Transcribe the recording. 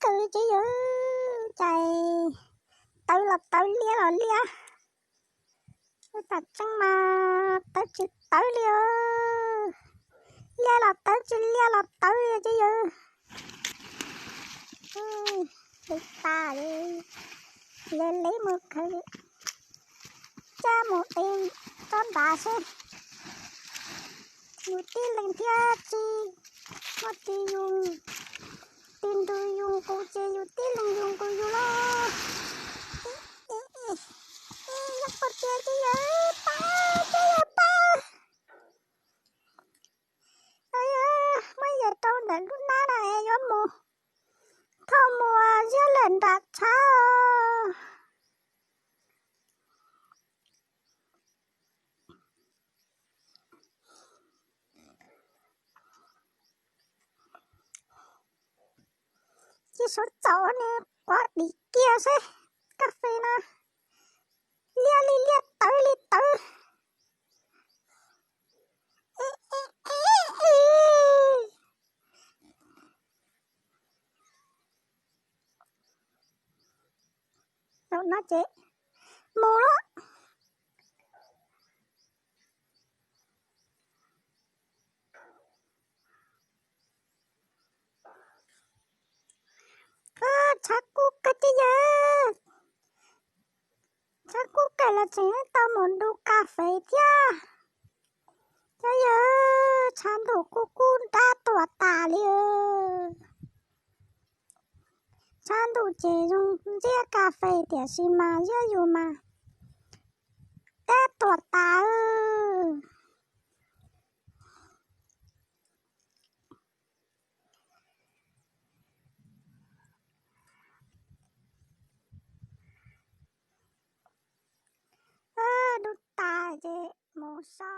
Tawv ces yawg, cas tawv los tawv, liab los liab. Tam tseeb mas tawv tsis tawv li. Liab los tawv, tsis liab los tawv li ces yawg. Li tas li, yawg li mus khaws caj mus de tsob nrad seb yus tib leeg thiab tsis muaj tus yus, tus ntug yus nqus ces yus tib leeg yus nqus yus los. Yog pom tias ces yawg pab, ces yawg pab. Muab yawg rau ntawm lub hnab no es yuav mus thauj mus ziab lawm nram tshav. Cia saib txaus ne, quav dim kiag seb kas fes no liab li liab, tawv li tawv. Zaum no ces mus lawm. Tshav kub kawg ces yawg, tshav kub kawg los tseem tau mus du kas fes thiab. Ces yawg, tshav ntuj kub kub dab tuam tas li. Tshav ntuj ces zoo ntsiab kas fes tiam sis mas ziab yus mas dab tuam tas. Du tas ces mus so.